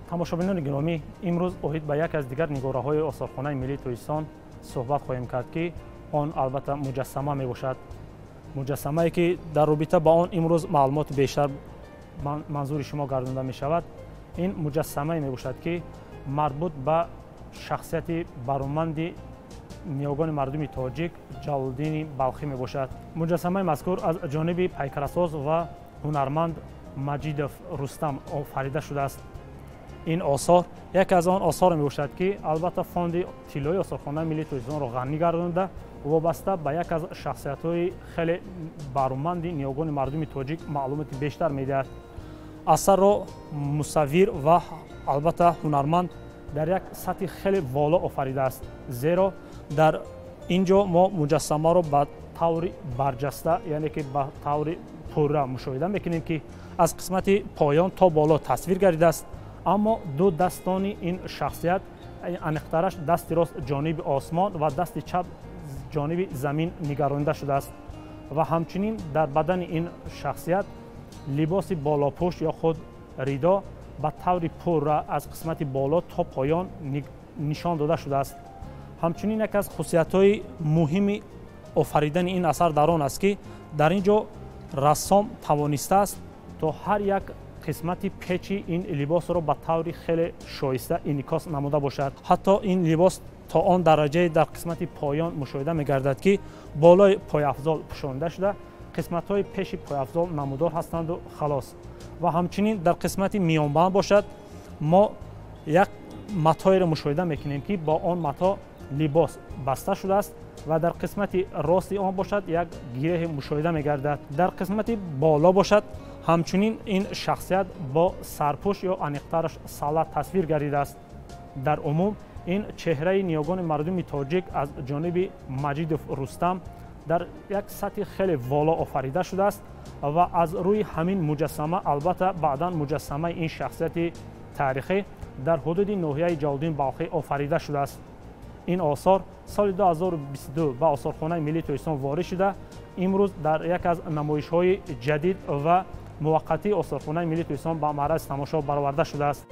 Тамошобинони гиромӣ, имрӯз оид ба яке аз дигар нигораҳои осорхонаи миллии Тоҷикистон суҳбат хоҳем кард, ки он албатта муҷассама мебошад. Муҷассамае ки дар робита ба он имрӯз маълумоти бештар манзури шумо гардонда мешавад, ин муҷассамае мебошад, ки марбут ба шахсияти бароманди ниёгони мардуми тоҷик Ҷалолиддини Балхӣ мебошад. Муҷассамаи мазкур аз ҷониби пайкарасоз ва ҳунарманд Маҷидов Рустам офарида шудааст. Ин осор яке аз он осоре мебошад, ки албатта фонди тиллои осорхонаи миллии Тоҷикистонро ғанӣ гардонда, вобаста ба як аз шахсиятҳои хеле бароманди ниёгони мардуми тоҷик маълумоти бештар медиҳад. Асарро мусаввир ва албатта ҳунарманд дар як сатҳи хеле воло офаридааст, зеро дар ин ҷо мо муҷассамаро ба таври барҷаста, яъне ки ба таври пурра мушоҳида мекунем, ки аз қисмати поён то боло тасвир гардидааст. Аммо ду дастони ин шахсият, аниқтараш дасти рост ҷониби осмон ва дасти чап ҷониби замин нигаронида шудааст. Ва ҳамчунин дар бадани ин шахсият либоси болопӯш ё худ ридо ба таври пурра аз қисмати боло то поён нишон дода шудааст. Ҳамчунин яке аз хусусиятҳои муҳими офаридани ин асар дар он аст, ки дар ин ҷо рассом тавонистааст то ҳар як қисмати печи ин либосро ба таври хеле шоиста инъикос намуда бошад. Ҳатто ин либос то он дараҷае дар қисмати поён мушоҳида мегардад, ки болои пойафзол пӯшонида шуда, қисматҳои пеши пойафзол намудор ҳастанду халос. Ва ҳамчунин дар қисмати миёнбанд бошад, мо як матоеро мушоҳида мекунем, ки бо он мато либос баста шудааст ва дар қисмати рости он бошад як гиреҳе мушоҳида мегардад. Дар қисмати боло бошад, ҳамчунин ин шахсият бо сарпӯш ё аниқтараш сала тасвир гардидааст. Дар умум ин чеҳраи ниёгони мардуми тоҷик аз ҷониби Маҷидов Рустам дар як сатҳи хеле воло офарида шудааст ва аз рӯи ҳамин муҷассама албатта баъдан муҷассамаи ин шахсияти таърихӣ дар ҳудуди ноҳияи Ҷалолиддин Балхӣ офарида шудааст. Ин осор соли 2022 ба осорхонаи миллии Тоҷикистон ворид шуда, имрӯз дар яке аз намоишҳои ҷадид ва муваққатии осорхонаи миллии Тоҷикистон ба маърази тамошо бароварда шудааст.